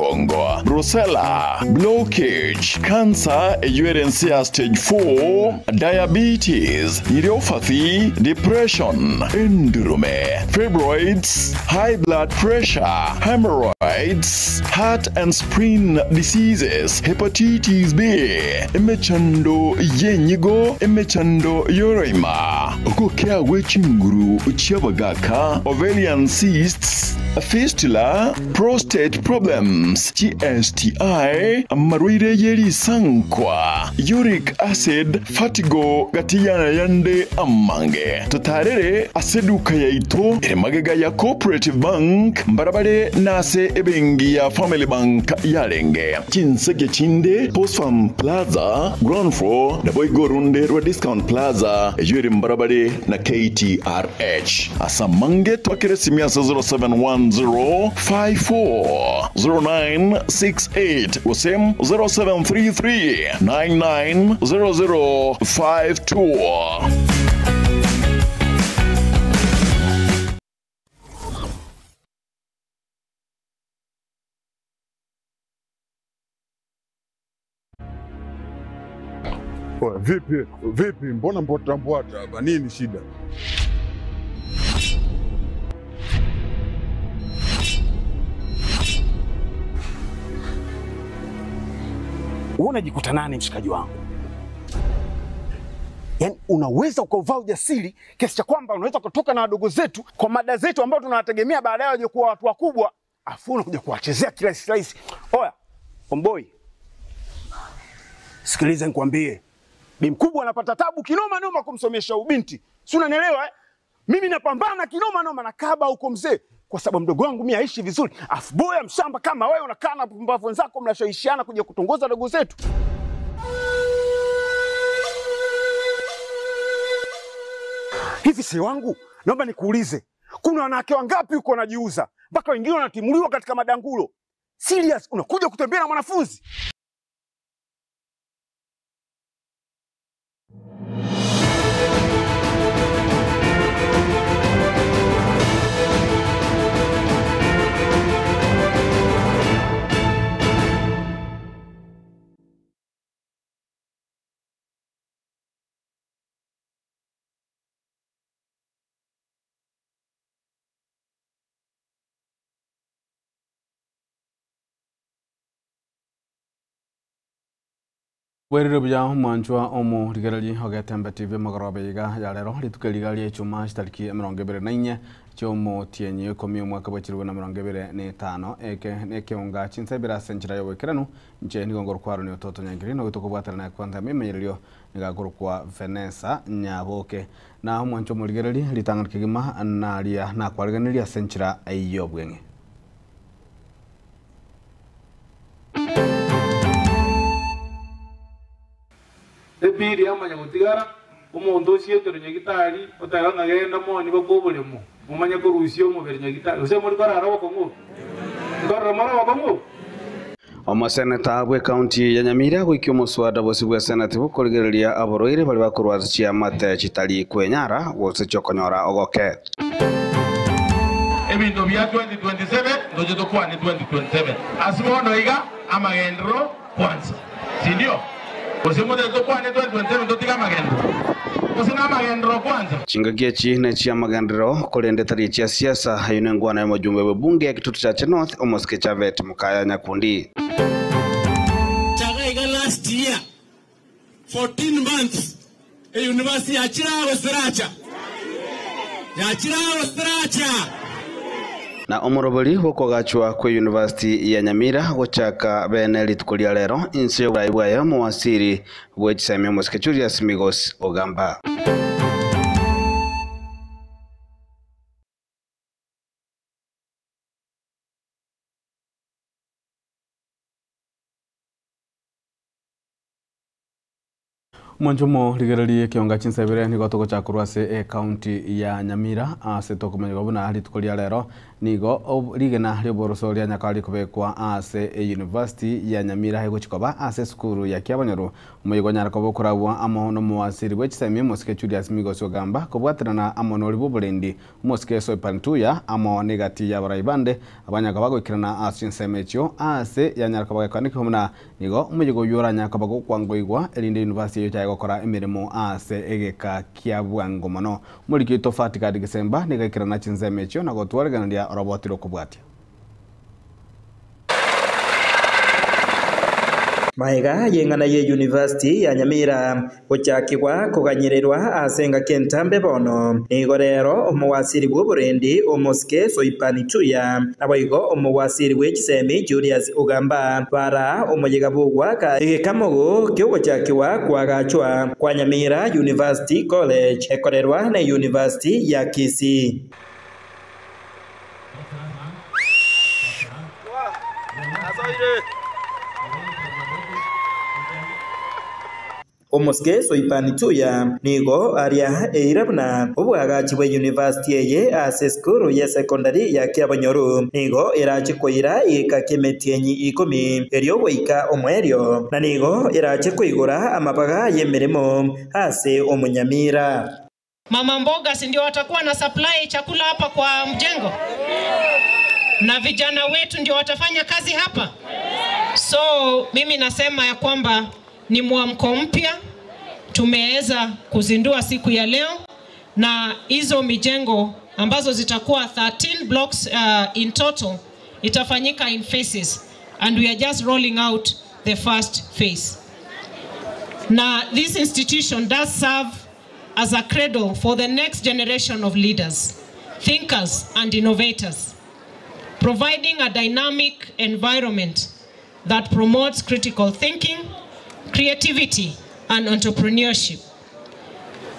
y'omogongo, Brucella, blockage, cancer eyio ere ense ya stage 4, diabetes, neuropathy, depression, endurume, fibroids, high blood pressure, hemorrhoids, heart and spleen diseases, hepatitis B, emechando y'enyigo, emechando y'oroima, ogokea gwe chinguru chi'abagaaka, ovarian cysts, fistula, prostate problems, chi-STI, amarwaire ye risankwa, uric acid, vertigo gati y'ayande amange. Totarere ase eduka yaito ere magega ya Cooperative Bank mbarabare na ase ebenki ya Family Bank yarenge. Chinseke chinde, Post Farm Plaza, ground floor, naboigo orunde rwa Discount Plaza eyio ere mbarabare na KTRH. Ase amange twakere esimi ase 0710 540968 gose 0733 990052. Oya, vipi vipi, mbona mbwata mbwata hapa? Nini shida? Wewe unajikuta nani mshikaji wangu? Yaani unaweza ukauvaa ujasiri kiasi cha kwamba unaweza kutoka na wadogo zetu kwa mada zetu ambao tunawategemea baadaye waje kuwa watu wakubwa, afu unakuja kuwachezea kirahisi rahisi. Oya, omboi, sikiliza nikwambie, bi mkubwa anapata tabu kinoma noma kumsomesha ubinti, si unanielewa eh? Mimi napambana kinoma noma na kaba huko mzee, kwa sababu mdogo wangu mimi aishi vizuri, afu boya mshamba kama wewe unakaa na pumbavu wenzako mnashawishiana kuja kutongoza dogo zetu. Hivi si wangu, naomba nikuulize, kuna wanawake wangapi huko wanajiuza mpaka wengine wanatimuliwa katika madangulo? Serious, unakuja kutembea na mwanafunzi? Bwerire buya omwanchwa omorigereria ogetembe TV omogoroba iga ya rero rituko riga ria echuma chitariki emerongo ebere na inye chiomotienyi ikomi omwaka bwa chirwe na mirongo ebere na etano eke nekeonga chinsa ibere ase enchera ya oboikeranu inche nigo ngorokwarwa ni ototo nyangiri nogoita kobwatana naye kwanza emenyererio niga korokwa Vanessa Nyaboke na omwancho omorigereria ritang'ani kegima naria nakwarigeneria ase enchera ya obweng'e. Epiri amanya gotigara omonto osietero nyagitari oteba ng'a genda moni bakoboremo omanye korusia omobere nyagitari gose muri korara bokong'u nkorora moro bokong'u. Omoseneta bwe county ya Nyamira goikia omoswada bosi bwa senate bokorigereria aborwaire bari bakorwa chiamate chitari kwenyara gose chiokonyora ogoke. Ebinto bia 2027 ndoche tokwane 2027 ase bono iga amagendero kwanza sindio gose mote tokwane 2027 totiga amagendero gose na amagendero kwanza. Chingaki echi ne chia amagendero korende tari chia siasa ayo ne ngwana ya mojumbe bwe bunge ya Kitutu Chache North omosike Chavet Mukaya Nyakundi. Chagaiga last year 14 months e university ya Chirago Siracha ya Chirago Siracha na omorobori gokogachwa kwe university ya Nyamira gochaka bene rituko ria rero inse y'oborai bwayo omowasiri bwe chisemi omosike Julius Migos Ogamba. Mwanjumo rigererie kionga chinsebere nigo togochakorwa ase ecounty ya Nyamira ase tokomanyerwa buna rituko ria rero Nigo rigena ri'oboroso ria Nyakao rikobekwa ase eyunivasiti ya Nyamira egochia koba ase esukuru ya Kiabonyoru. Omoyega onyare koba okorabwa amo nomowasiri bwe chisemi omosike Julius Migosi Ogamba kobwaterana amo nori bw'oborendi omosike Soipan Tuya amo negati y'abarai bande abanyaka bagoikerana ase chinsemo echio ase yanyara koba gekoanekigwa buna nigo omoyega oyio oranyare koba gokwangoigwa erinde eyunivasiti eyio echaye gokora emeremo ase egeka kia bwango mono. Omoriki oito Fatikadi Gisemba nigo aikerana chinsemo echio na gotwaregeneria oroboti rw'okobwatia. Magega y'eng'ana ye University ya Nyamira gochakigwa koganyererwa ase engaki entambe bono, nigo rero omowasiri bw'oborendi omosike Soipan Tuya naboigo omowasiri bwe chisemi Julius Ogamba bara omoyega bw'ogoaka egekamogo ki'ogochakigwa koagachwa kwa Nyamira University College ekorerwa ne University ya Kisii. Omosike Soipan Tuya nigo aria eira buna obwagachi bwe university eye ase esukuru ye secondary ya Kiabonyoru nigo erache koira egeka ki'emetienyi ikomi erio goika omoerio, na nigo erache koigora amabaga y'emeremo ase omonyamira. Mama mboga si ndio watakuwa na supply chakula hapa kwa mjengo, na vijana wetu ndio watafanya kazi hapa. So mimi nasema ya kwamba ni mwamko mpya tumeweza kuzindua siku ya leo, na hizo mijengo ambazo zitakuwa 13 blocks in total itafanyika in phases and we are just rolling out the first phase. Na this institution does serve as a cradle for the next generation of leaders, thinkers and innovators, providing a dynamic environment that promotes critical thinking, creativity and entrepreneurship.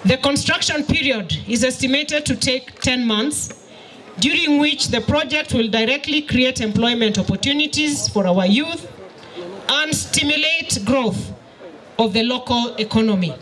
The construction period is estimated to take 10 months, during which the project will directly create employment opportunities for our youth and stimulate growth of the local economy.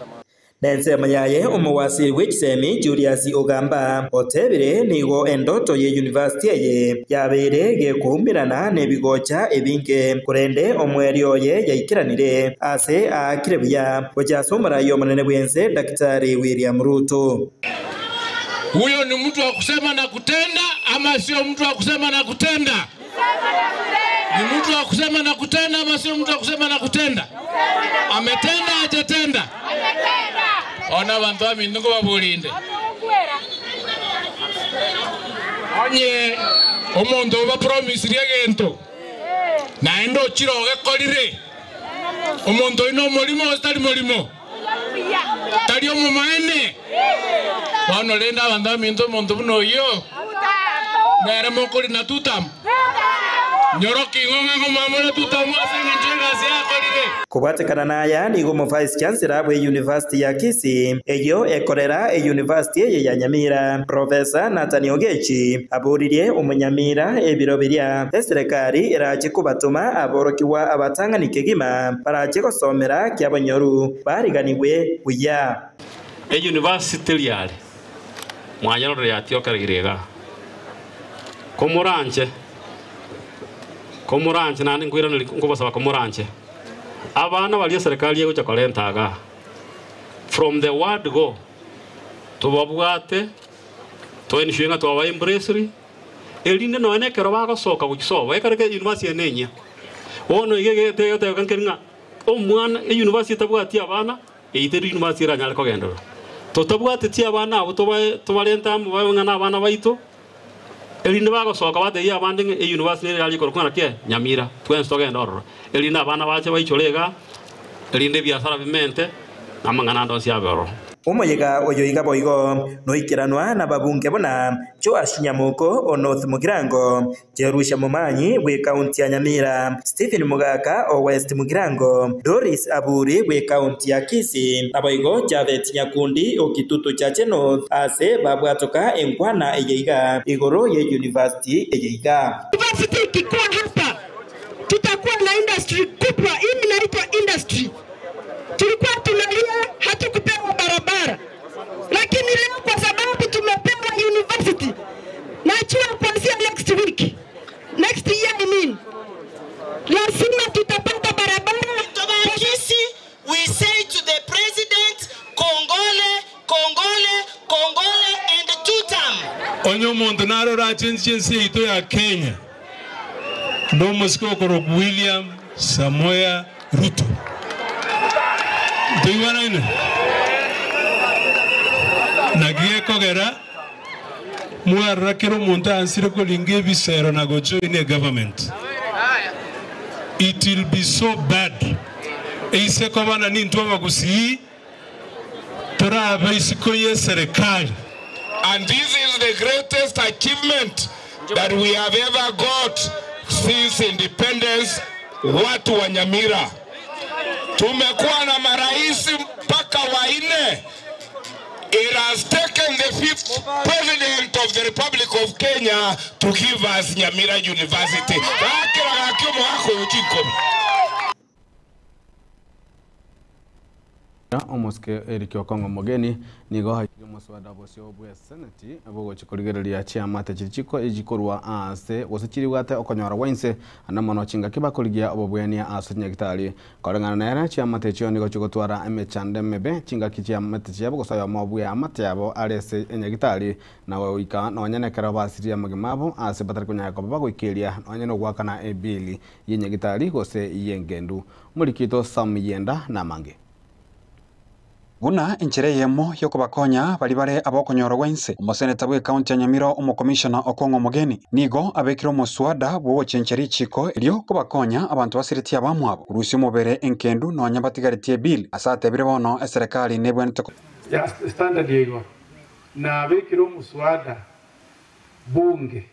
Nensemo yaye omowasiri bwe chisemi Julius Ogamba otebire nigo endoto ye university eye yabeire gekuumirana nebigocha ebinge korende omweri oye yaikiranire ase aakire buya gochasa omorai omonene bwense Daktari William Ruto. Huyo ni mtu wa kusema na kutenda ama sio mtu wa kusema na kutenda? Ni mtu wa kusema na kutenda ama sio mtu wa kusema na kutenda? Ametenda hajatenda? Ona bantu baminto nkobaburinde onye omonto obapromisirie egento naende ochire ogekorire omonto oino omorimo gose tari morimo tari omomaene bono rende abanto baminto omonto buna oyio nere mokori na tutam nyoroki ng'ong'a ng'omamore tutamu ase eng'encho egasi yakorire. Kobwatekana naya nigo omo Vice Chancellor bwe University ya Kisii eyio ekorera eyunivasiti eye ya Nyamira Professor Nathan Ogechi aboririe omonyamira ebiro biria eserekari erache kobatuma aborokiwa abatang'ani kegima barache gosomera Kiabonyoru bariganigwe buya. Eyunivasiti riare mwanyarore yatiokereire iga komoranche komoranche naende nkoiraneri nkobasaba komoranche abana baria serikali egocha korenta iga from the word go tobabwate toensure ng'a twaba embrace erinde nonya na ekero bagosoka gochisoba ekero ke university ene enyia bono iga egeteba nkeri ng'a omwana eyunivasiti etabwati abana eiteri university eranyare kogenderera totabwateti abana abo tobarente amo babe ng'a na abana baito erinde bagosoka batebia abande ng'a eyunivasiti nere yare korokwa ng'a naki Nyamira twensi togende ororo erinde abana bache baichore iga erinde ebiasara bimente na amang'ana ande onsi abe ororo. Omoyega oyo iga boigo noikeranwa nababunge buna Joash Nyamoko o North Mugirango, Jerusha Momanyi bwe county ya Nyamira, Stephen Mugaka o West Mugirango, Doris Aburi bwe county ya Kisii, naboigo Japhet Nyakundi o Kitutu Chache North ase babwatoka enkwana eye iga igoro ye university eye iga. University ikikuwa hapa tutakuwa na industry kubwa. Hii inaitwa industry. Tulikuwa tunalia hatukupewa barabara, lakini leo kwa sababu tumepewa university, najua kuanzia next Lazima tutapata barabara. Tobakisi, we say to the president, Kongole, Kongole, Kongole and two term. Onye omonto naro orachenchie ense yaito ya Kenya nomosike okorokwa William Samoei Ruto. Ntoigwanaine? Naki gekogera mwarora kera omonto aansire koringa ebisero na gojoin egovernment. It will be so bad. Eise koba na nintwe abagusii torabe isiko ye serikali. And this is the greatest achievement that we have ever got since independence. Watu wa Nyamira tumekuwa na marais mpaka wanne. It has taken the fifth president of the Republic of Kenya to give us Nyamira University. Gakira gakio mwako uchikomi. Omosike Eric Okong'o Mogeni nigo haikire omoswada bosio bwa seneti bogochi korigereria chiamate chiri chiko echikorwa ase gose chiribwate okonyora gwa inse ande mono chingaki bakorigia obobwenia ase chinyagitari koreng'ana nere chiamate echio nigo chigotwara emechando emebe chingaki chiamate chiabo gose oyomo bwa amate yabo are ase enyagitari na goika nonye na ekero basirie amagima abo ase batari konyara koba bagoikeria nonye na ogwakana ebili ya enyagitari gose ya engendu. Omorikito Sam Yenda na amange. Buna enchera eyemo yokobakonya bari bare abokonyora gwa inse omoseneta bwa ekaunti ya Nyamira omokomishona Okong'o Omogeni nigo abekire omoswada bwogochencha richiko erio kobakonya abanto basiretie abamwabo korusia omobere enkendu nonya batigaretie ebill ase atebire bono eserekari nebwenerete ya standard yego na abekire omuswada bunge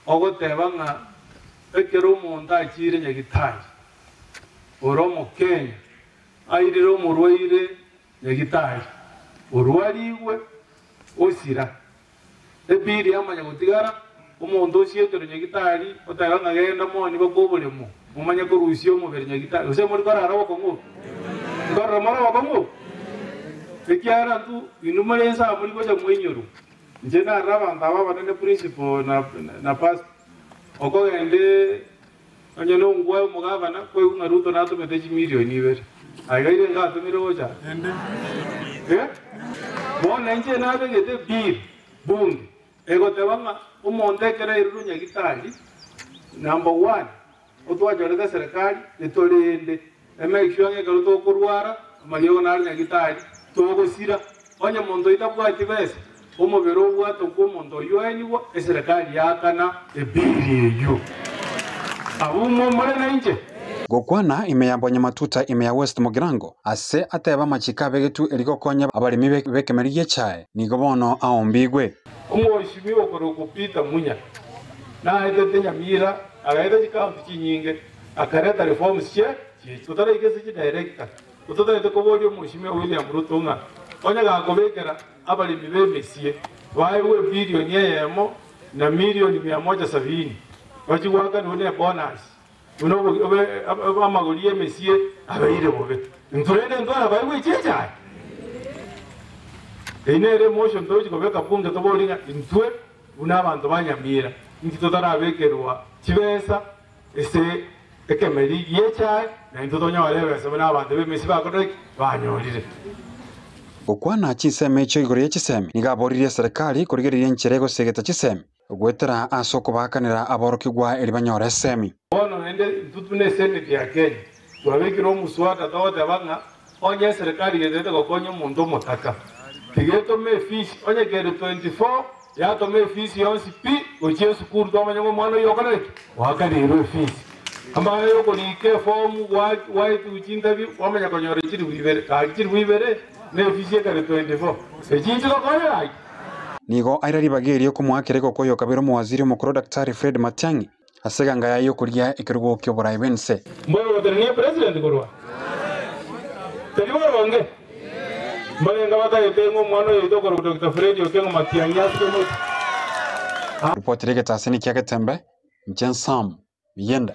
ogoteba ng'a ekero omonto achire nyagitari ore omokenya airire omorwaire nyagitari orwarigwe osira ebiri amanya gotigara omonto osietero nyagitari oteba ng'a genda moni bakoboremo momanye korusia omobere nyagitari gose mori korara bokong'u nkorora more bokong'u ekiara ntu inwe more ense aa mori gocha mwenyoru inche narora abanto aba abanene principal na, na pastor okogende onye nongwa omogavana koigwa ng'a Ruto natomete chimilioni ibere aigaire ngatomire gocha eh bono inche nabegete bill bunge egoteba ng'a omonto ekero airire nyagitari number one otwachorete serikali etorende emake sure ng'a ekero tokorwara amariogo nare nyagitari togosira onye monto oitabwati besa omobere obwate okwo omonto oywo aenigwa eserikali yakana ebili eywo abo momore na inche. Gokwana ime ya Mbonyamatuta ime ya West Mugirango ase ateba amachiko abegetwe eri gokonya abaremi b'ekemeri gi'echae nigo bono aombigwe. Omwoshimiwa okorokwa Peter Munya naetete Nyamira agaeta chikaunti chinyinge akareta reforms chie totaraika ase chidirector ototagete koboria omwoshimiwa William Ruto ng'a onye gakobekera abaremi b'emesie baewe ebilioni eyemo na milioni mia moja sabini bachigwakanirwe na ebonus buna amagori y'emesie abeire bobe nturende ntwara baewe echechae eyi nere emotion tochikobeka bunge tobori ng'a intwe buna abanto ba Nyamira inki totarabekerwa chibesa ase ekemeri gi'echae na intwe tonyore ebesa buna abanto b'emesi bakoreki banyorire. Gokwana chisemi echio igoro ya chisemi nigo aboririe serikali korigereria enchera egosegeta chisemi gwetera ase okobakanera aborokigwa eri banyore esemi. Bono naende intwe buna eseneti ya Kenya twabekire omuswada togoteba ng'a onye eserikali getete gokonya omonto omotaka tigetome efees onye kere 24 yatoma efees yonsi pi gochia esukuru twamanya ng'a omwana oyo okore ki oakaneirwe efees amang'ana ya okorika efomu waetiwa chintabi wamanya konyora chiribu ibere gaki chiribu ibere na efees ekare 24 echinche tokonye gaki. Nigo aira ribaga erio komoakera egoko yokabere omowaziri omokoro Daktari Fred Matiang'i ase eganga yaye yokoria ekerugo ki'oborai bw'ense. Mbobe gotenenia president korwa teri boronge mbarenga batagete ng'a omwana oyo oito okorokwa Dr. Fred Okengo Matiang'i asuke moto. Ripoti ri'egetaseni kia Getembe, inche Sam Miyenda.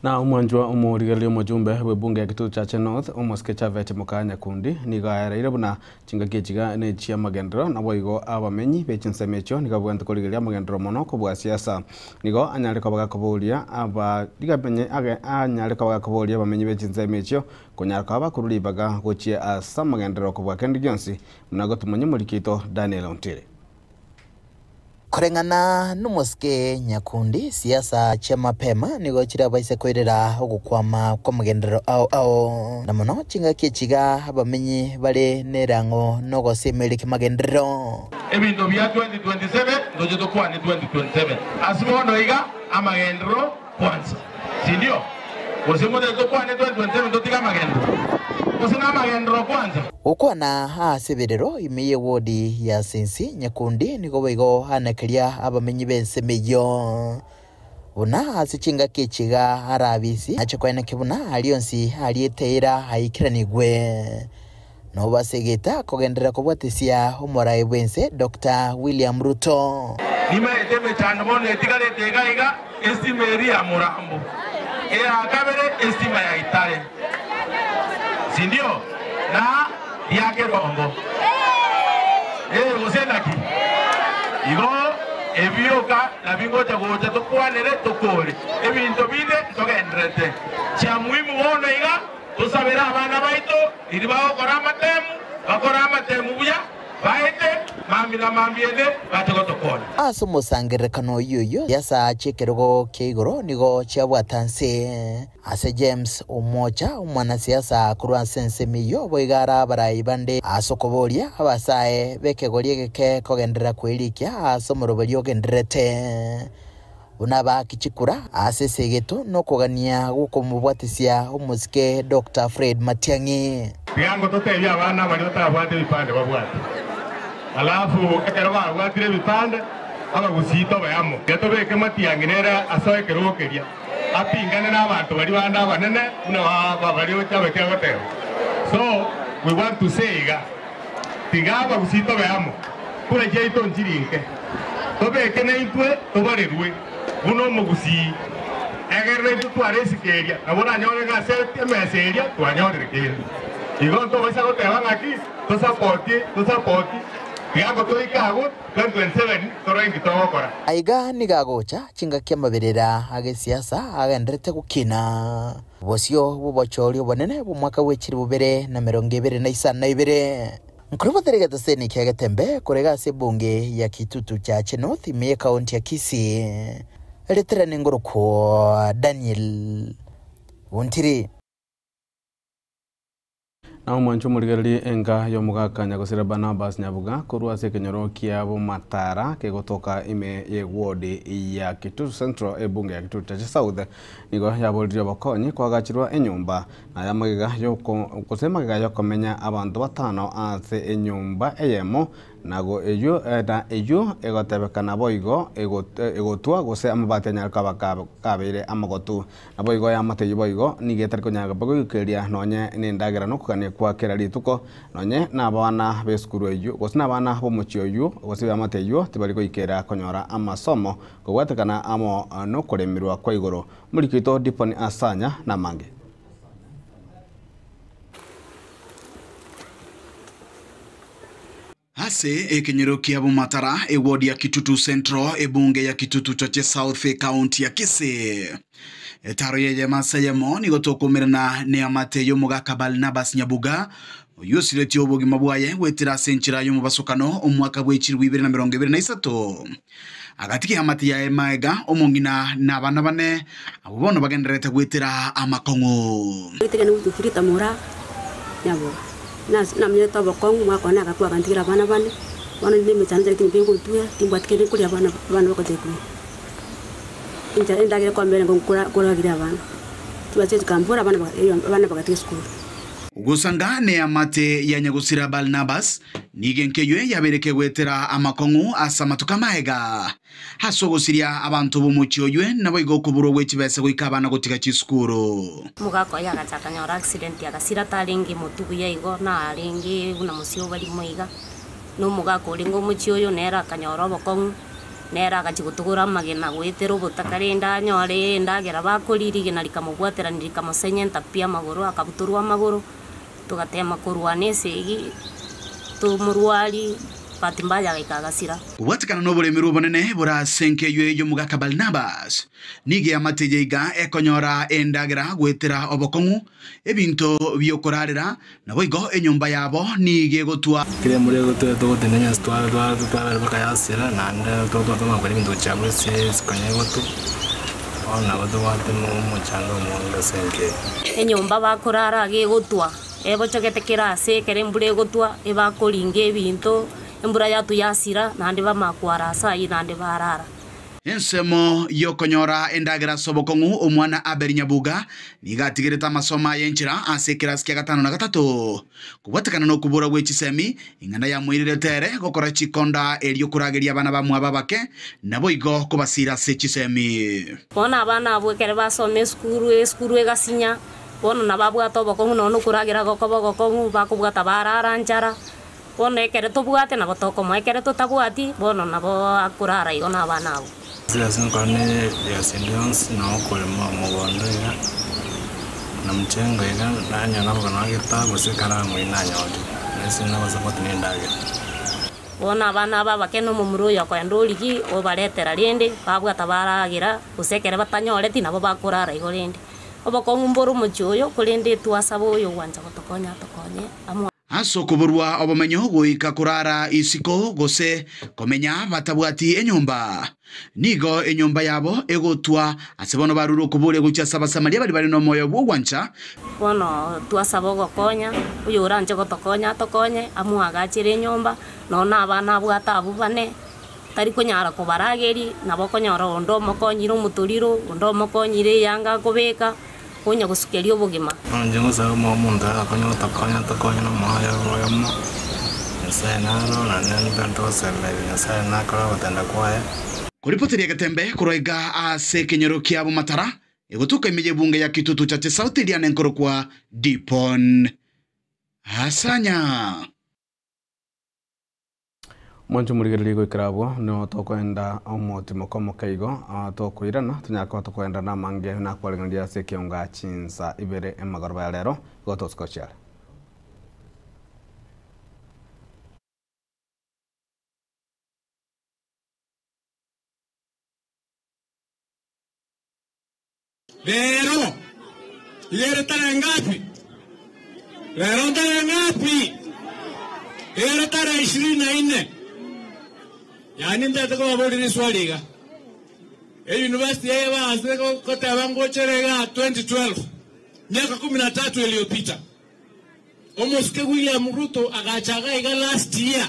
Na omwanchwa omorigereria omojumbe bw'ebunge ya Kitutu Chache North omosike Chavet Mokaya Nyakundi nigo aereire buna chingaki echiga ne chiamagenderero naboigo abamenyi be chinsemo echio nigo babwenerete korigereria amagenderero mono kobua siasa. Nigo anyare koba gakoboria aba anyare koba gakoboria abamenyi be chinsemo echio konyara koba bakorwa ribaga gochia ase amagenderero kobua kende gionsi buna gotumanya omoriki oito Daniel Ontiri. Koreng'ana nomosike Nyakundi, siasa chia mapema nigo chirabaise koirera ogokwama kw'amagenderero ao ao, na mono chingaki echi iga abamenyi bare nerang'o nogosemeria ki'magenderero. Ebinto bia 2027 ntoche tokwane 2027 ase bono iga amagenderero kwanza, sindio? Gose motete tokwane 2027 totige amagenderero? Gose namagenderero kwanza? Gokwana ase eberero ime y'ewodi ya Sinsi, Nyakundi nigo boigo anekeria abamenyi b'ensemo eyio buna ase chingaki echi iga arabisi ache koenekia buna aria onsi ariete eira aikeranigwe. Nobo ase egeita kogenderera kobwatisia omorai bw'ense Doctor William Ruto. Nimaete emechando bono etigarete iga iga, estima eria ya Murambo, eya kabere estima ya Itare, sindio? Na ria Kerongo. Ee, gose naki? Igo ebioka nabio ngocha gocha tokwanere tokore. Ebinto binde ntogendererete. Chia muhimu bono iga tosabere abana baito riria bagokora amatemu, bakore amatemu buya. Baete mambia na mambia ende bache gotokonya. Ase omosangererekano oyio oyio chiasaa chi'ekerogo kia igoro nigo chiabwata nse. Ase James Omwocha, omwanasiasa korwa ase ensemo eyio, boigo are abarai bande ase okoboria abasae b'ekegori egeke kogenderera kwerikia ase omoroberio ogendererete buna abaaki chikura ase esegeto nokogania gw'okomobwatisia omosike Doctor Fred Matiang'i. Tiga ngototebie abana baria batabwati ebipande babwate. Alafu ekero babwatire ebipande, abagusii tobe amo. Tiga tobeke Matiang'i nere asoe ekerogo keria, apingane nabanto baria bande abanene buna baria Ochabeki agoteba. So, we want to say iga, tiga abagusii tobe amo, kura chiaito nchiri nke. Tobeke naintwe tobarerwe buna omogusii, egere naintwe tware esiko eria, nabo oranyore ng'a ase emesa eria twanyorire kende. Igo ntobaisa goteba ng'aki tosapotie, tosapotie, tiga ngo toike agwo 2027 torore inki togokora. Aiga nigo agocha chingaki amaberera agesiasa agenderete gokina. Bosio bw'obochori obonene bw'omwaka bw'echilifu bibere na emerongo ebere na isano na ibere. Nkorobotera egeteseni kia Getembe korega ase ebunge ya Kitutu Chache North ime y'ekaunti ya Kisii. Ritere ningorokwo Daniel Buntiri. Na omwancho omorigererie enka y'omogaka nyagosira Barnabas Nyabuga korwa ase ekenyoro kia Bomatara kegotoka ime y'eward ya Kitutu Central ebunge ya Kitutu Chache South nigo yaboririe obokonyi koagachirwa enyomba Naye amagega y'oko, gose magega y'okomenya abanto batano ase enyomba eyemo, nago eyio, na eyio egotebekana boigo egotwa, gose amabati anyare koba kabeire amagotu. Naboigo eamate eyio boigo nigo etari konyara goikeria nonye nendagera nokogania kwa kera rituko, nonye nabana b'esukuru eyio, gose nabana b'omochie oyio, gose b'eamate eyio tibari goikera konyora amasomo kobwatekana amo nokoremerwa kwa igoro. Omoriki oito Dipon Asanya namange. Ase ekenyoro kia Bomatara, eward ya Kitutu Central, ebunge ya Kitutu Chache South, ekaunti ya Kisii. Etaro y'eyemo ase eyemo nigo tokoumerana neamate y'omogaka Barnabas Nyabuga, oyio osiretie obogima bwaye goetera ase enchera y'omobasokano omwaka bwe chilifu ibere na emerongo ebere na isato. Agatiga eamate yaye magega, omong'ina na abana bane, abwo bono bagendererete goetera amakong'u. Namenyete obokong'u, omwaka one agakwa agantigera abana bane, bono inde emechando enchara timbe ngotuera, timbwati kende nkoria abana abana bagochia koria. Enchara endagera ekombera nigo nkorageria abana, chibesa chikambora abana abana bagatiga esukuru. Gosanga neamate ya nyagosira Barnabas, nigo enkeywe yabeire kegoetera amakong'u ase amatuko amaega. Ase ogosiria abanto b'omochie oywe, naboigo okoborwa gwe chibesa goika abana gotiga chisukuru. Omogaka oye agacha akanyora accident agasira tarenge motwe buya igo narenge buna mosio barimo iga, na omogaka orenge omochie oyo nere akanyora obokong'u, Nere agachia gotugora amagena goetera obotaka rende anyore endagera bakoria, rigena rikamobwaterania rikamosenyenta pi amagoro, akabutorwa amagoro. Togatema korwana esegi, tomorwarie, bahati mbaya agaika agasira. Kobwatekana noboremerwa obonene bore ase enka eyio y'omogaka Barnabas, nigo eamate eye iga ekonyora endagera goetera obokong'u, ebinto bi'okorarera, Naboigo enyomba yabo nigo egotwa. Kera embura egotwa togotenena ase tware tware twabera mpaka yasira, naende twatoma gokora ebinto gochia abwo ase konya egotwa, bono nabo tobwate omochando omonge ase enka eye. Enyomba bakorara iga egotwa, ebochogete kera ase ekero embura egotwa, ebakoringa ebinto, embura yatwa yasira, naende bamanya kwara ase ayio naende barara. Ensemo y'okonyora endagera ase obokong'u, omwana Abel Nyabuga nigo atigerete amasomo aye enchera ase ekerasi kia gatano na gatato. Kobwatekana nokobora gwe chisemi, ing'ana yamoirerete ere gokora chikonda erio korageria abana bamwabo abake, naboigo kobasira ase chisemi. Bono abana abwo ekero basoma esukuru, esukuru egasinya, bono nababwate obokong'u nonya nokoragera gokoba ogokong'u, bakobwata barara nchara. Bono ekero tobwate nabo tokomoa, ekero totabwati, bono nabo akorara igo nabana abwo. Ase enkoro ne egasi ende yonsi, na okorema omogondo iga, na mchengo iga, nanyora amang'ana a getabu gose ekaramu eyio nanyorire, na ase nabasapoti na endagera. Bono abana aba abake na omomura oyo okoenda origie, obaretera rende, babwata baragera, gose ekero batanyoreti nabo bakorara igo rende. Obokong'u mbore omochie oyo, korende twasaba oyo ogwancha gotokonya atokonye amo. Ase okoborwa obomenyo goika korara isiko gose komenya batabwati enyomba. Nigo enyomba yabo egotwa ase bono barure okoboria gochia ase Abasamaria baria bare nomoyo bw'ogwancha. Bono twasaba ogokonya, oyoranche gotokonya atokonye, amoagachere enyomba, nonya na abana abwate abwo bane, tari konyara kobarageria, nabo okonyora onde omokonyire omotoriro, onde omokonyire eyanga akobeka. Konya gosukeria obogima. Inche ngosaba omonto agakonya gotokonya tokonye nomoyo oyomo, Nyasae naro, naende nigo togosemeria Nyasae nakore ogotenda kwaye. Koripoteria egetembe korwa iga ase ekenyoro kia Bomatara, egotuka ime y'ebunge ya Kitutu Chache South eria nenkorokwa Dipon Asanya. Mwanche omorigereria goikera abwo nigo tokoenda omotimoko omoke igo, tokoirana tonyare koba tokoenda namange nakwaregereria ase ekeonga chinsa ibere emagoroba ya rero, igo tosike ochiare. Rero iga ere tarehe ngapi? Rero tarehe ngapi? Ere tarehe ishirini na nne. Yaani ntagete kobaboria riswali iga. Eyunivasiti eye baasire goteba ngochere iga 2012, miaka kumi na tatu iliyopita. Omosike William Ruto agacha iga iga last year,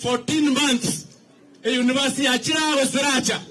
14 months, eyunivasiti yachire aa gose teracha?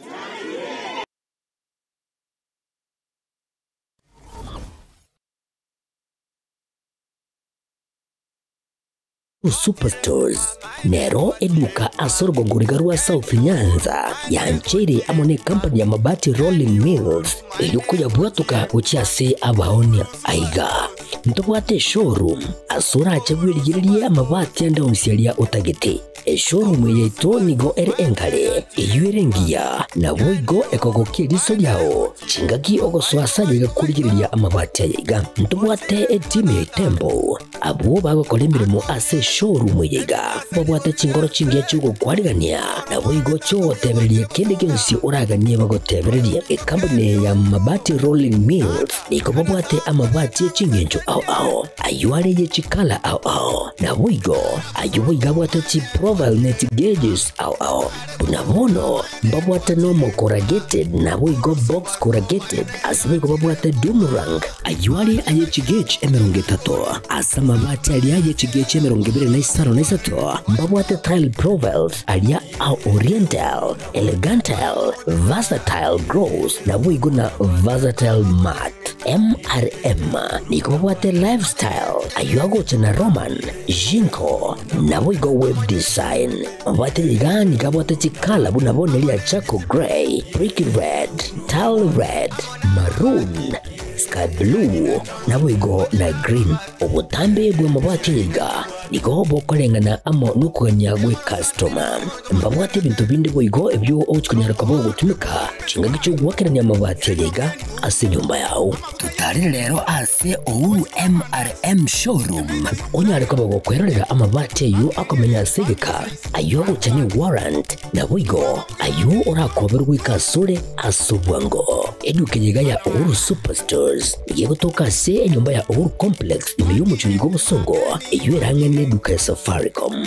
Superstores nero eduka ase orogongo riga rwa South Nyanza yancheire amo ne company ya Mabati Rolling Mills erio koyabwatoka gochia ase abaonia. Aiga ntobwate eshowroom ase orache bwerigererie amabati ande onsi aria otagete. Eshowroom eye yaito nigo ere enkare, eyio ere engiya, naboigo ekogokia eriso riao chingaki ogosoa ase aye iga korigereria amabati aya iga. Ntobwate etimu ya Itembo, abwo bagokora emeremo ase eshowroom eye iga, babwate chingoro chingiya chi'ogokwarigania, naboigo chi'ogotebereria kende gionsi oraganie bagotebererie. Ecompany eye ya Mabati Rolling Mills nigo babwate amabati e ching'encho ao ao, ayio are ye chikala ao ao, naboigo Ayio boigo abwate chiprofile ne chigeges ao ao. Buna bono mbabwate normal corrugated naboigo box corrugated, ase boigo babwate doom rank. Ayio are aye chigauge 30, ase amabati aria aye chigauge 23 mbabwate tile profiles aria a oriental, elegantal, versatile gross naboigo na versatile matte. MRM nigo babwate lifestyle, ayio agocha na Roman, Jinko, naboigo web design. Mabwate iga nigo abwate chikala buna bono eria charcoal grey, brick red, tile red, maroon, sky blue, naboigo na green. Obotambe bw'amabati iga. Nigo bokoreng'ana amo nokogania gw'ekastoma. Mbabwate ebinto binde boigo ebio ogochia konyara koba ogotumeka chingaki chi'ogoakerania amabati aria iga ase enyomba yao. Totarire rero ase Uhuru MRM Showroom onyare koba gokwerorera amabati ayio akomenya ase egeka, ayio agocha ne warrant, naboigo ayio orakoberwe goika asore ase obwango. Eduka eye iga ya Uhuru Superstores nigo egotoka ase enyomba ya Uhuru Complex ime y'omochie oiga obosongo, eyio erang'ane eduka ya Safaricom.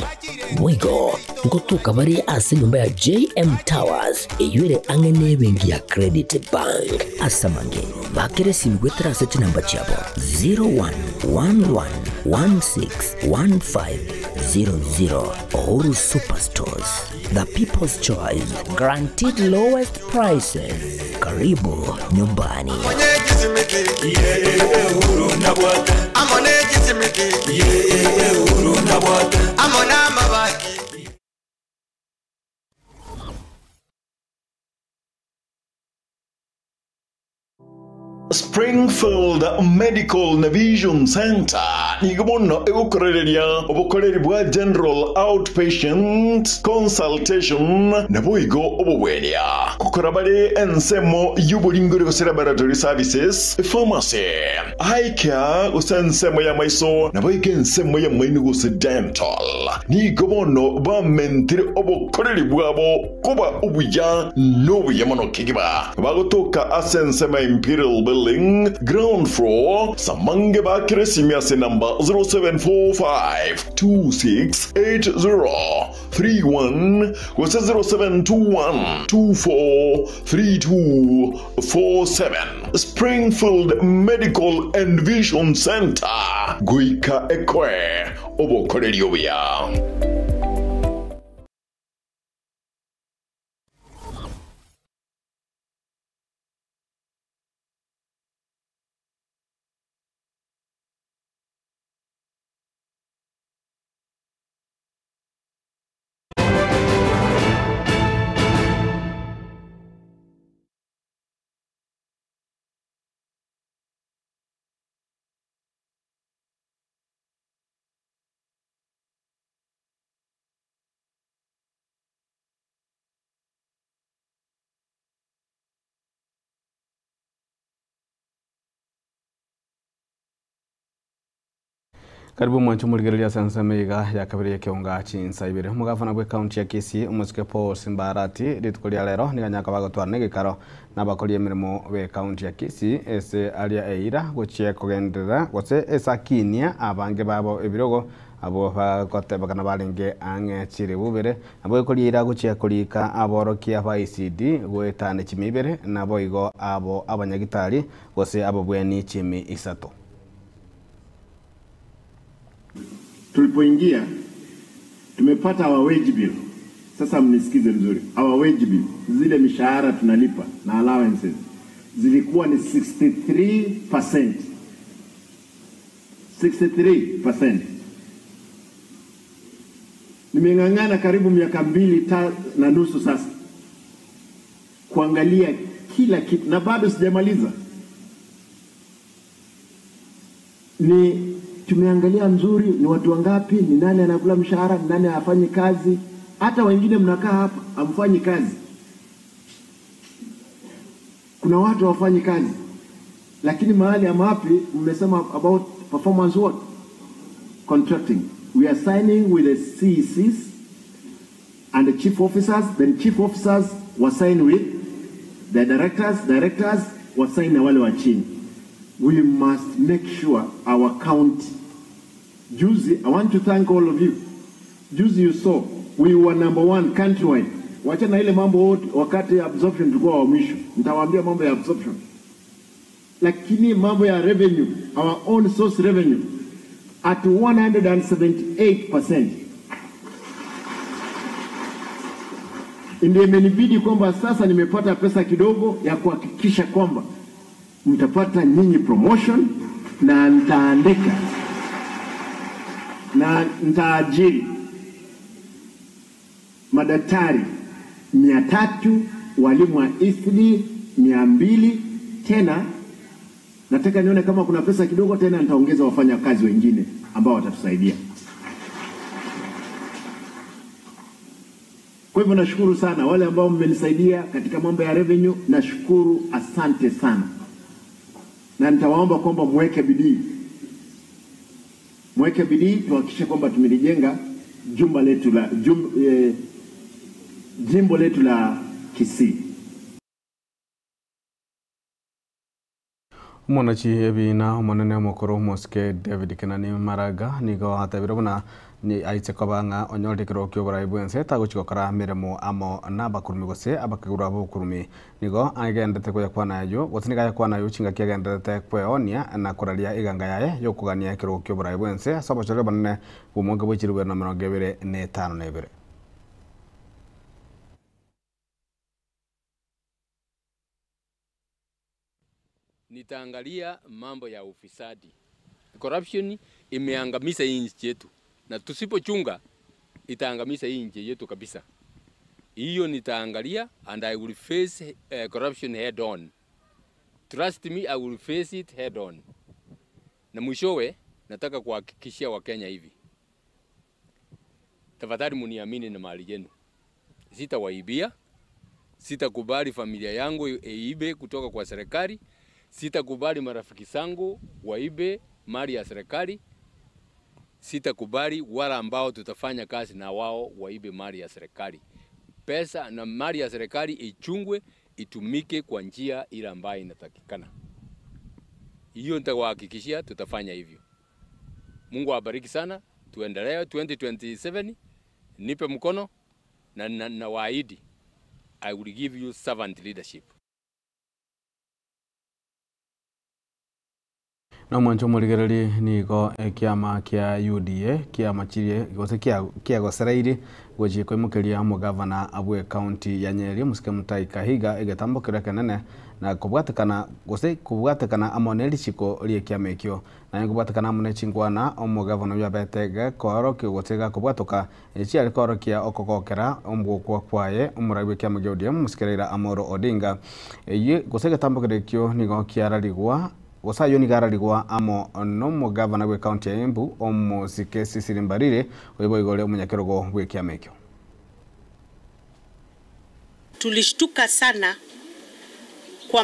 Boigo ngotoka bare ase enyomba ya JM Towers eyio ere ang'e nebenki ya Credit Bank. Ase amange, bakera esimi goetera ase chinamba chiabo 0111161500. Uhuru Superstores, the people's choice, guaranteed lowest prices. Karibu nyumbani. Springfield Medical na Vision Centre nigo bono egokorereria obokoreri bwa General Outpatient Consultation naboigo obobwenia. Gokora bare ensemo y'oboringori gose Laboratory Services, Pharmacy, Eye Care gose ensemo y'amaiso naboigo ensemo y'amaino gose Dental. Nigo bono bamentire obokoreri bwabo koba obuya nobuya mono kegima. Bagotoka ase ensemo ya Imperial Building, ground floor, Samange bakire esimi ase enamba 0745268031 gose 0721243247. Springfield Medical and Vision Centre, goika ekoe obokoreri obuya. Karibu mwancho morigereria ase ensemo iga ya kabere y'ekeonga chinsa ibere. Omogavana bwe county ya Kisii omosike Paul Simbarati rituko ria rero nigo anyaka bagotwarana egekaro nabakori emeremo be county ya Kisii ase aria eira gochia kogenderera gose ase akinia abange babo ebirogo abo bagotebekana barenge ang'e chiribu ibere nabo ekoriera gochia korika aborokia ba ECD goetana chimi ibere nabo igo abo abanyagitari gose abobweni chimi isato. Tulipoingia tumepata our wage bill. Sasa mnisikize vizuri, our wage bill, zile mishahara tunalipa na allowances zilikuwa ni 63%. 63%. Nimeng'ang'ana karibu miaka mbili na nusu sasa kuangalia kila kitu na bado sijamaliza. Ni tumeangalia nzuri, ni watu wangapi, ni nani anakula mshahara, ni nani hafanyi kazi. Hata wengine mnakaa hapa hamfanyi kazi, kuna watu hawafanyi kazi, lakini mahali ama wapi mmesema about performance what contracting. We are signing with the CECs and the chief officers, then chief officers were signed with the directors, directors were signed na wale wa chini. We must make sure our county. Juzi, I want to thank all of you. Juzi you saw we were number one countrywide. Wacha na ile mambo wote, wakati ya absorption tulikuwa wa mwisho. Nitawaambia mambo ya absorption. Lakini mambo ya revenue, our own source revenue at 178%. Ndio imenibidi kwamba sasa nimepata pesa kidogo ya kuhakikisha kwamba mtapata nyinyi promotion na nitaandika na nitaajiri madaktari 300, walimu wa ECD 200. Tena nataka nione kama kuna pesa kidogo tena nitaongeza wafanya kazi wengine ambao watatusaidia. Kwa hivyo nashukuru sana wale ambao mmenisaidia katika mambo ya revenue, nashukuru, asante sana, na nitawaomba kwamba mweke bidii, mweke bidii tuhakikishe kwamba tumelijenga jumba letu la jum, eh, jimbo letu la Kisii. Omonachi ebina omonene omokoro omosike David Kenani Maraga nigo atabire buna ni aitse koba ng'a onyorire ekero kia oborai bwense tagochi gokora miremo amo na abakurumi gose abakeguru aba obokurumi. Nigo agendete koyakwana aywo gose nigo ayakwana aywo chingaki agenderete kweonia na koraria eganga yaye yokogania ekero kia oborai bwense ase obochori obonene bwa omwaka bwa 2022. Nitaangalia mambo ya ufisadi. Corruption imeangamiza hii nchi yetu, na tusipochunga itaangamiza hii nchi yetu kabisa. Hiyo nitaangalia and I will face corruption head on. Trust me, I will face it head on. Na mwishowe nataka kuhakikishia Wakenya hivi, tafadhali muniamini na mali yenu, sitawaibia, sitakubali familia yangu iibe kutoka kwa serikali, sitakubali marafiki zangu waibe mali ya serikali, sitakubali wala ambao tutafanya kazi na wao waibe mali ya serikali. Pesa na mali ya serikali ichungwe, itumike kwa njia ile ambayo inatakikana. Hiyo nitawahakikishia tutafanya hivyo. Mungu awabariki sana, tuendelee 2027, nipe mkono na na, na waahidi I will give you servant leadership. Na omwancho omorigereri nigo ekiama kia UDA kiamachirie gose kiagosereiri gochia koimokeria omogavana abwe county ya Nyeri omosike Mutahi Kahiga egetambo keria kenene na kobwatekana gose kobwatekana amo na erichiko ria ekiama ekio. Naye kobwatekana amo na echinkwana omogavana oyo abete gekoorokia gose gakobwatoka echiare koorokia okogokera omogokwa kwaye omorai bwa ekiama kia ODM omosike Raila Amolo Odinga. Eywo gose egetambo keria ekio nigo kiararigwa gose aywo nigo ararigwa amo na omogavana bwa ecounty ya Embu omosike Cecily Mbarire oyo boigo ore omonyakerogo bwa ekiama ekio. Tulishtuka sana kwa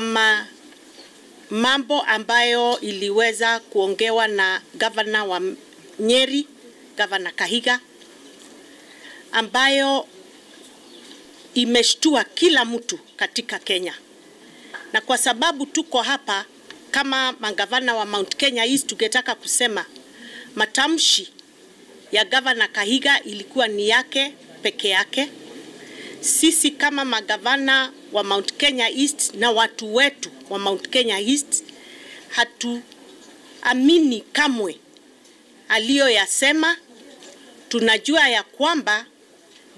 mambo ambayo iliweza kuongewa na gavana wa Nyeri, Gavana Kahiga, ambayo imeshtua kila mtu katika Kenya. Na kwa sababu tuko hapa kama magavana wa Mount Kenya East, tungetaka kusema matamshi ya Gavana Kahiga ilikuwa ni yake peke yake. Sisi kama magavana wa Mount Kenya East na watu wetu wa Mount Kenya East hatuamini kamwe aliyoyasema. Tunajua ya kwamba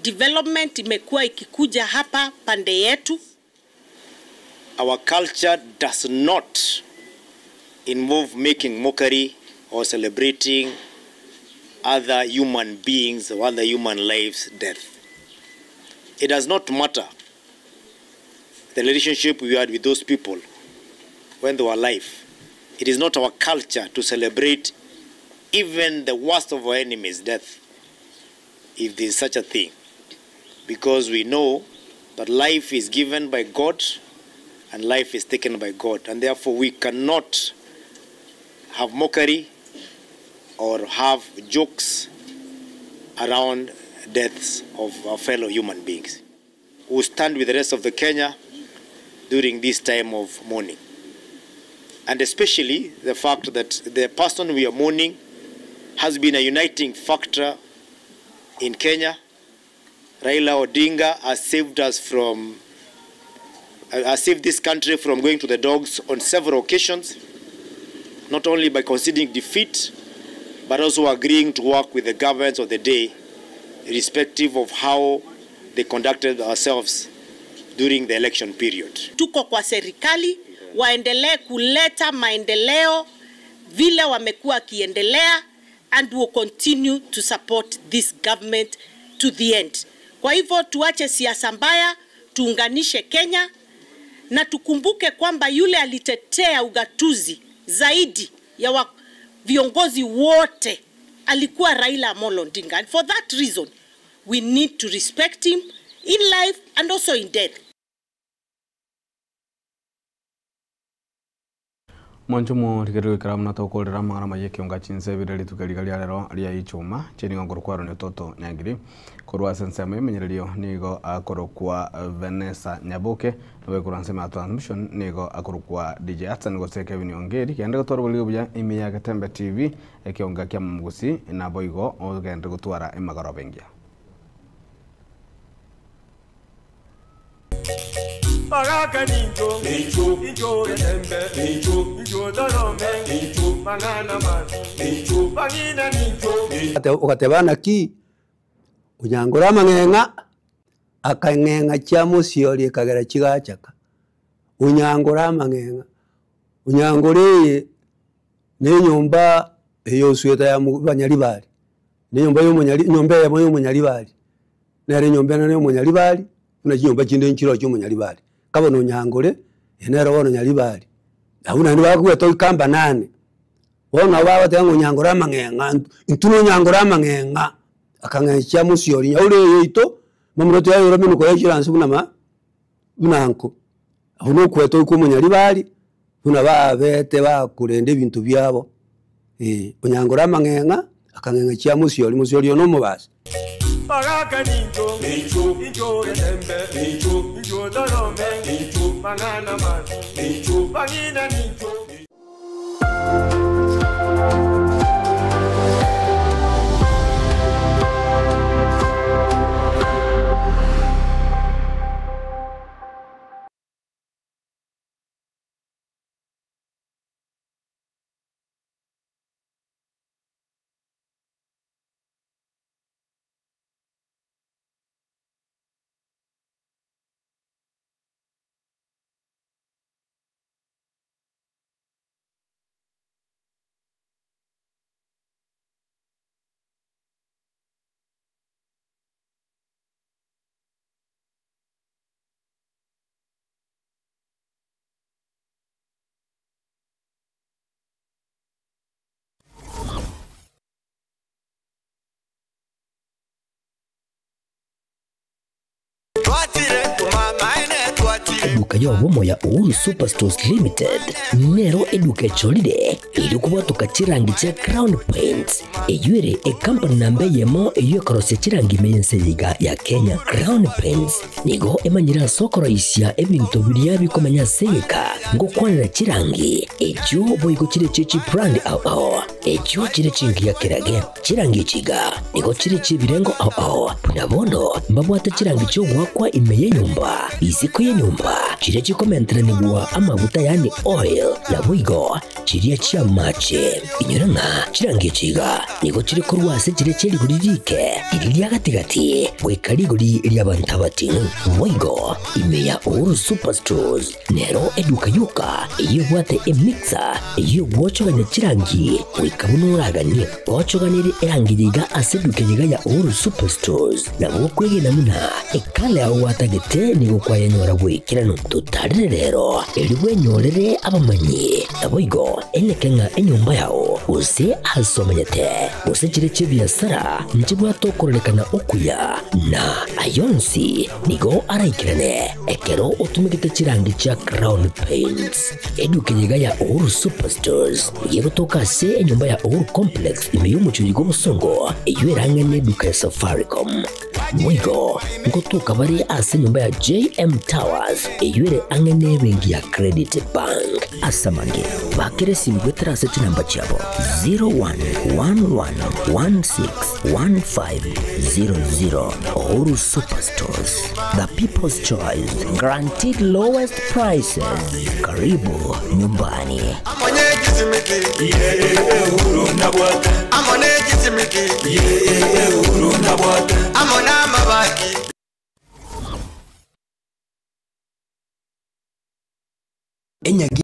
development imekuwa ikikuja hapa pande yetu. Our culture does not involve making mockery or celebrating other human beings or other human lives' death. It does not matter the relationship we had with those people when they were alive. It is not our culture to celebrate even the worst of our enemies' death, if there is such a thing, because we know that life is given by God and life is taken by God, and therefore we cannot have mockery or have jokes around deaths of our fellow human beings. We stand with the rest of the Kenya during this time of mourning, and especially the fact that the person we are mourning has been a uniting factor in Kenya. Raila Odinga has saved us from, has saved this country from going to the dogs on several occasions, not only by conceding defeat, but also agreeing to work with the governments of the day, irrespective of how they conducted ourselves during the election period. Tuko kwa serikali, waendelee kuleta maendeleo vile wamekuwa wakiendelea, and will continue to support this government to the end. Kwa hivyo tuache siasa mbaya, tuunganishe Kenya na tukumbuke kwamba yule alitetea ugatuzi zaidi ya viongozi wote alikuwa Raila Amolo Odinga. And for that reason, we need to respect him in life and also in death. Mwanchumo rigerio ikara muna tokorera amang'ana maye ekionga chinse ebire rituko riga ria rero ria ichuma chiringo ngorokwarwo ni toto nyangiri korwa ase ensemo emenyererio nigo akorokwa Vanessa Nyaboke nabekorwa ensemo ya transmission nigo akorokwa DJ Atsan gose Kevin Ongeri gende gotwara oboriri buya ime ya Getembe TV ekionga kia Mugusi nabo igo ogende gotwara emagoroba engiya. Baraka ninjo, ninjo, ninjo getembe, ninjo, ninjo dorome, ninjo, banana man, ninjo, bagina ninjo. Ugatebana ki unyangura amang'eng'a akang'eng'a chia musiori ekagera chigachaka unyangura amang'eng'a unyangura eye ne enyomba eyosweta ya banyaribari ne enyomba y'omonyari enyomba eyemo y'omonyaribari nere enyomba ene y'omonyaribari buna chinyomba chinde nchiro chi'omonyaribari kabona onyangore enero bono nyaribari abuna naende bakogweta oikamba nane bono nabo bagoteba ng'a onyangore amang'eng'a intwe na onyangore amang'eng'a akang'eng'a chia mosiori nyaure eyeito mamura toyayorwa minuko ya chiranse buna ma buna nko abwo na okweta oika omonyaribari buna babete bakorenda ebinto biabo onyangore amang'eng'a akang'eng'a chia mosiori mosiori oyo na omobasi. Baraka ninjo, ninjo, ninjo getembe, ninjo, ninjo dorome, ninjo, banana man, ninjo, bagina ninjo. Eduka y'obumo ya Uhuru Superstores Limited nero eduka echolire iri kubwatuka chirangi chia Crown Paints eyuere ekampani namba eyemo eyo ekorosia chirangi ime y'ense yiga ya Kenya. Crown Paints nigo emanyire ase okoroisia ebinto biria bikomenya ase egeka ngokwanera chirangi echio boigo chire chie chibrand ao ao echio chire chingiya kerage chirangi echiga nigo chire chiebirengo ao ao buna bono mbabwate chirangi chiogwakwa ime y'enyomba isiko y'enyomba chiria chikomenteranigwa amaguta yani oil naboigo chiria chia mache inyora ng'a chirangi echiga nigo chiri korwa ase chiria chia rigori rike iri ria gatigati goika rigori ria bantu abating'u boigo ime ya Uhuru Superstores nero eduka yoka eywo ebwate emixer eywo egwochogania chirangi goika buna oraganie gochoganire erangi yiga ase eduka yiga ya Uhuru Superstores nabo okwegena muna ekala yago gwatagete nigo kwayenyora bwekirano tutarire rero eri bwenyorere abamanyi naboigo eneke ng'a enyomba yao gose ase omanyete gose chire chia ebiasara nchibwate okorerekana okuya na ayonsi nigo araikirane ekero otumegete chirangi chia Crown Paints eduka yiga ya Uhuru Superstores yegotoka ase enyomba ya Uhuru Complex ime y'omuchuri gw'obosongo eyo erang'ane eduka ya Safaricom mwigo ngotoka bari ase enyomba ya JM Towers eyo ere ang'e n'ebenki ya Credit Bank asamange bakere simu gwetera ase chinamba chiabo 0111161500. Uhuru Superstores, the people's choice, guaranteed lowest prices. Karibu nyumbani. Enyagi